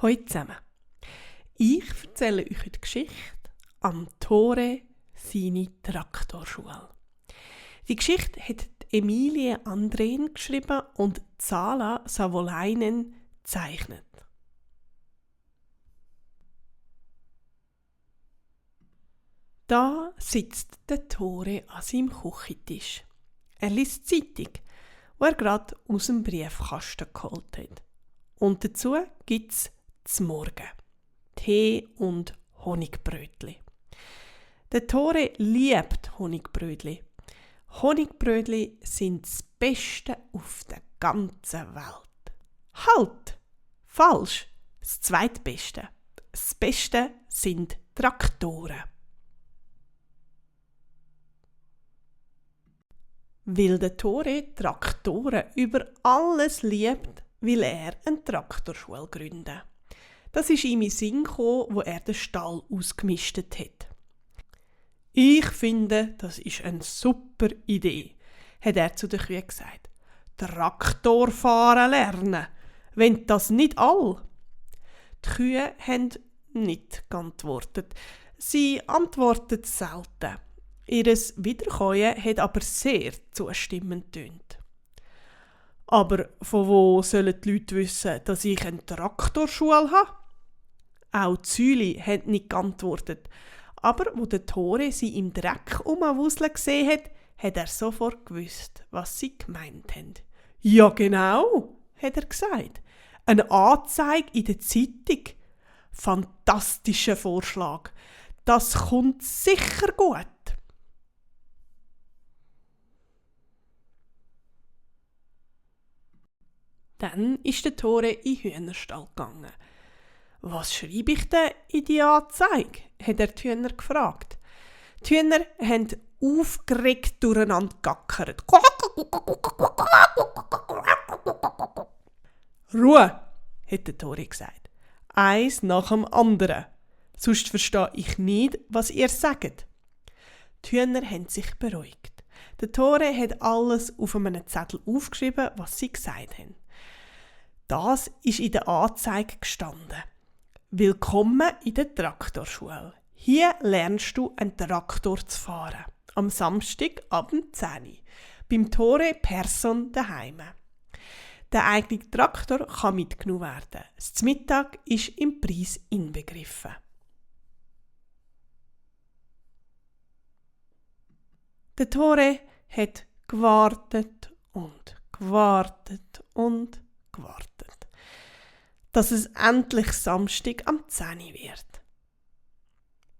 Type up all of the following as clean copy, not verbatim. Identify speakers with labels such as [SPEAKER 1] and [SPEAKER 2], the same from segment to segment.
[SPEAKER 1] Hallo zusammen. Ich erzähle euch die Geschichte «Am Tore seine Traktorschule». Die Geschichte hat Emilie Andrén geschrieben und Zala Savolainen gezeichnet. Da sitzt der Tore an seinem Küchentisch. Er liest die Zeitung, die er gerade aus dem Briefkasten geholt hat. Und dazu gibt es zum Morgen Tee und Honigbrötli. Der Tore liebt Honigbrötli. Honigbrötli sind das Beste auf der ganzen Welt. Halt! Falsch! Das Zweitbeste. Das Beste sind Traktoren. Weil der Tore Traktoren über alles liebt, will er eine Traktorschule gründen. Das ist ihm in den Sinn gekommen, wo er den Stall ausgemistet hat. «Ich finde, das ist eine super Idee», hat er zu den Kühen gesagt. «Traktor fahren lernen, wenn das nicht all?» Die Kühe haben nicht geantwortet. Sie antworten selten. Ihres Wiederkäuen hat aber sehr zustimmend getönt. «Aber von wo sollen die Leute wissen, dass ich eine Traktorschule habe?» Auch die Säule hat nicht geantwortet. Aber wo der Tore sie im Dreck umwuseln gesehen hat, hat er sofort gewusst, was sie gemeint haben. «Ja genau», hat er gesagt. «Eine Anzeige in der Zeitung. Fantastischer Vorschlag. Das kommt sicher gut.» Dann ist der Tore in den Hühnerstall gegangen. «Was schreibe ich denn in die Anzeige?» hat er die Hühner gefragt. Die Hühner haben aufgeregt durcheinander gackert. «Ruhe!» hat der Tore gesagt. «Eins nach dem anderen. Sonst verstehe ich nicht, was ihr sagt.» Die Hühner haben sich beruhigt. Der Tore hat alles auf einem Zettel aufgeschrieben, was sie gesagt haben. Das ist in der Anzeige gestanden. «Willkommen in der Traktorschule. Hier lernst du, einen Traktor zu fahren. Am Samstag ab 10 Uhr. Beim Tore Person daheim. Der eigene Traktor kann mitgenommen werden. Das Mittag ist im Preis inbegriffen.» Der Tore hat gewartet und gewartet und gewartet, dass es endlich Samstag am 10 Uhr wird.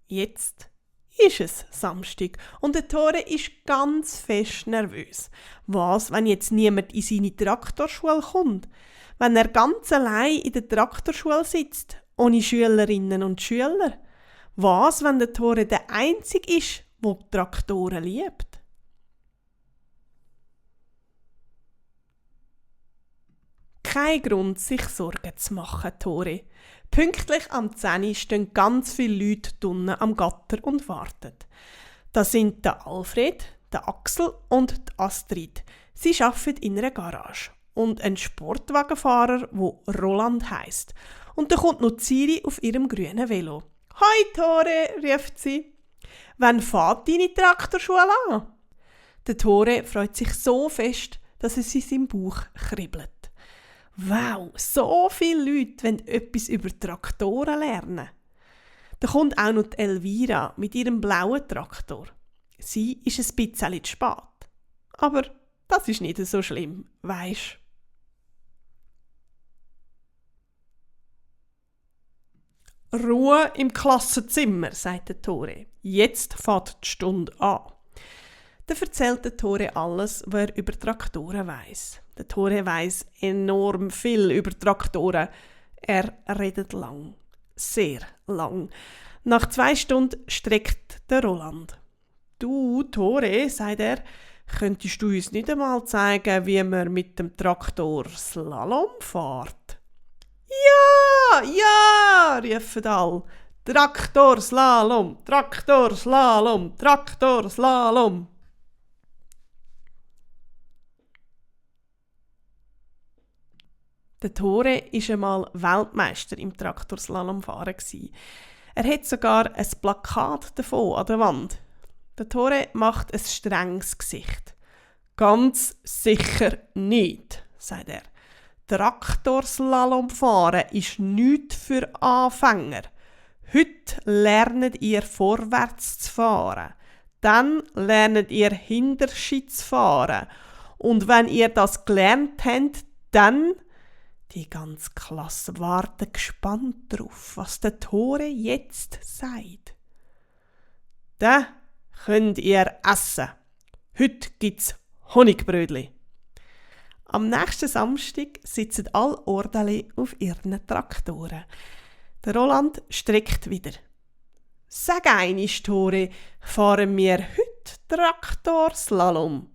[SPEAKER 1] Jetzt ist es Samstag und der Tore ist ganz fest nervös. Was, wenn jetzt niemand in seine Traktorschule kommt? Wenn er ganz allein in der Traktorschule sitzt, ohne Schülerinnen und Schüler? Was, wenn der Tore der Einzige ist, der Traktoren liebt? Kein Grund, sich Sorgen zu machen, Tore. Pünktlich am 10 Uhr stehen ganz viele Leute drinnen am Gatter und warten. Das sind der Alfred, der Axel und die Astrid. Sie arbeiten in einer Garage. Und ein Sportwagenfahrer, der Roland heisst. Und dann kommt noch Siri auf ihrem grünen Velo. «Hoi Tore», ruft sie. «Wann fährt deine Traktorschule an?» Der Tore freut sich so fest, dass es in seinem Bauch kribbelt. Wow, so viele Leute wollen etwas über Traktoren lernen. Da kommt auch noch die Elvira mit ihrem blauen Traktor. Sie ist ein bisschen zu spät. Aber das ist nicht so schlimm, weisst. «Ruhe im Klassenzimmer», sagt der Tore. «Jetzt fängt die Stunde an.» Dann erzählt der Tore alles, was er über Traktoren weiss. Der Tore weiss enorm viel über Traktoren. Er redet lang. Sehr lang. Nach 2 Stunden streckt der Roland. «Du, Tore», sagt er, «könntest du uns nicht einmal zeigen, wie man mit dem Traktor Slalom fährt?» «Ja, ja», rufen alle. «Traktor Slalom, Traktor Slalom, Traktor Slalom.» Der Tore war einmal Weltmeister im Traktorslalomfahren. Er hat sogar ein Plakat davon an der Wand. Der Tore macht ein strenges Gesicht. «Ganz sicher nicht», sagt er. «Traktorslalomfahren ist nichts für Anfänger. Heute lernt ihr vorwärts zu fahren. Dann lernt ihr Hinterschied zu fahren. Und wenn ihr das gelernt habt, dann...» Die ganze Klasse wartet gespannt darauf, was der Tore jetzt sagt. «Den könnt ihr essen. Heute gibt's Honigbrötli.» Am nächsten Samstag sitzen alle Ordeli auf ihren Traktoren. Der Roland streckt wieder. «Sag einisch, Tore, fahren wir heute Traktorslalom?»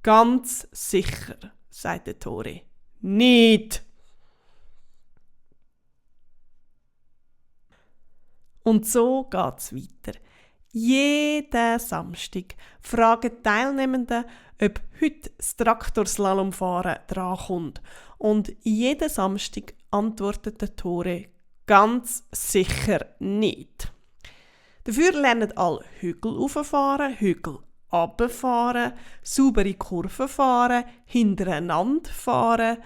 [SPEAKER 1] «Ganz sicher», sagt der Tore. «Nicht!» Und so geht's weiter. Jeden Samstag fragen die Teilnehmenden, ob heute das Traktorslalomfahren drankommt. Und jeden Samstag antwortet der Tore ganz sicher nicht. Dafür lernen alle Hügel rauffahren, Hügel runterfahren, saubere Kurven fahren, hintereinander fahren.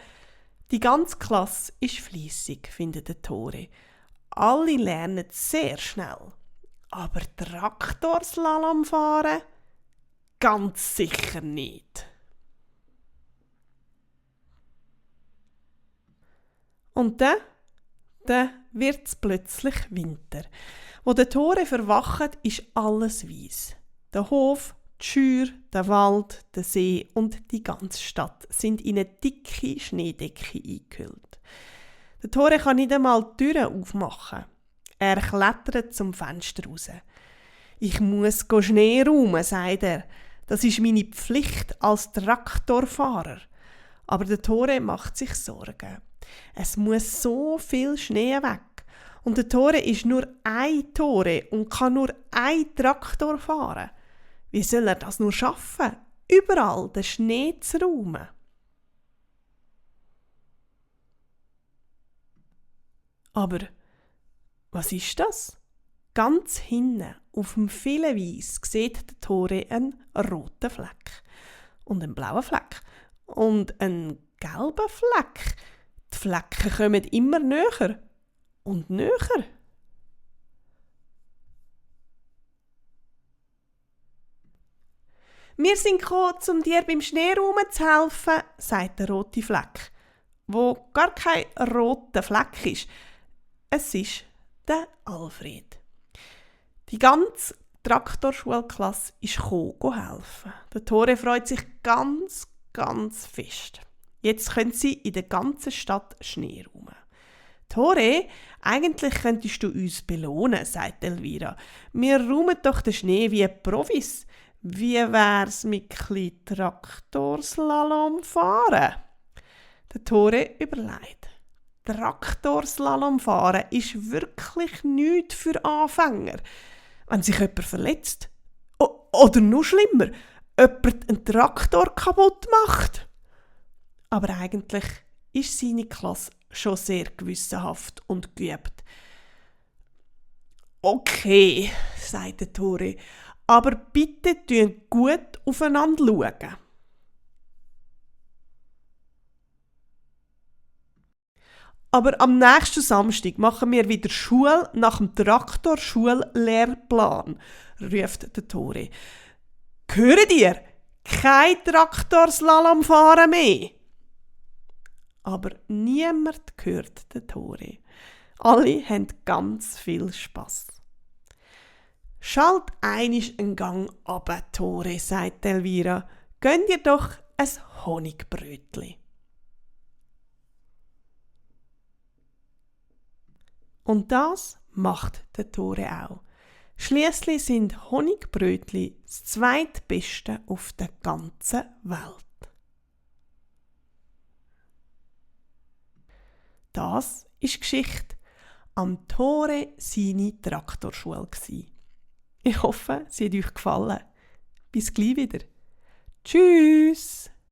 [SPEAKER 1] Die ganze Klasse ist fleissig, findet der Tore. Alle lernen sehr schnell. Aber Traktorslalom fahren? Ganz sicher nicht. Und dann wird es plötzlich Winter. Wo der Tore verwachen, ist alles weiss. Der Hof, die Schür, der Wald, der See und die ganze Stadt sind in eine dicke Schneedecke eingehüllt. Der Tore kann nicht einmal die Türen aufmachen. Er klettert zum Fenster raus. «Ich muss Schnee räumen», sagt er. «Das ist meine Pflicht als Traktorfahrer.» Aber der Tore macht sich Sorgen. Es muss so viel Schnee weg. Und der Tore ist nur ein Tore und kann nur ein Traktor fahren. Wie soll er das nur schaffen, überall den Schnee zu räumen? Aber was ist das? Ganz hinten auf dem vielen Weiss sieht der Tore einen roten Fleck und einen blauen Fleck und einen gelben Fleck. Die Flecken kommen immer näher und näher. «Wir sind gekommen, um dir beim Schneeräumen zu helfen», sagt der rote Fleck, wo gar kein roter Fleck ist. Es ist der Alfred. Die ganze Traktorschulklasse ist gekommen helfen. Der Tore freut sich ganz, ganz fest. Jetzt können sie in der ganzen Stadt Schnee räumen. «Tore, eigentlich könntest du uns belohnen», sagt Elvira. «Wir räumen doch den Schnee wie Profis. Wie wär's mit chli Traktorslalom fahren?» Der Tore überlegt. Traktorslalom fahren ist wirklich nichts für Anfänger. Wenn sich jemand verletzt oder noch schlimmer, jemand einen Traktor kaputt macht. Aber eigentlich ist seine Klasse schon sehr gewissenhaft und geübt. «Okay», sagt der Tore, «aber bitte tun gut aufeinander schauen.» «Aber am nächsten Samstag machen wir wieder Schule nach dem Traktorschullehrplan», ruft der Tore. «Hört ihr? Kein Traktorslalom fahren mehr!» Aber niemand hört den Tore. Alle haben ganz viel Spass. «Schalt einisch einen Gang runter, Tore», sagt Elvira. «Gönn dir doch ein Honigbrötli.» Und das macht der Tore auch. Schliesslich sind Honigbrötli das zweitbeste auf der ganzen Welt. Das ist die Geschichte am Tore seine Traktorschule. Ich hoffe, sie hat euch gefallen. Bis gleich wieder. Tschüss!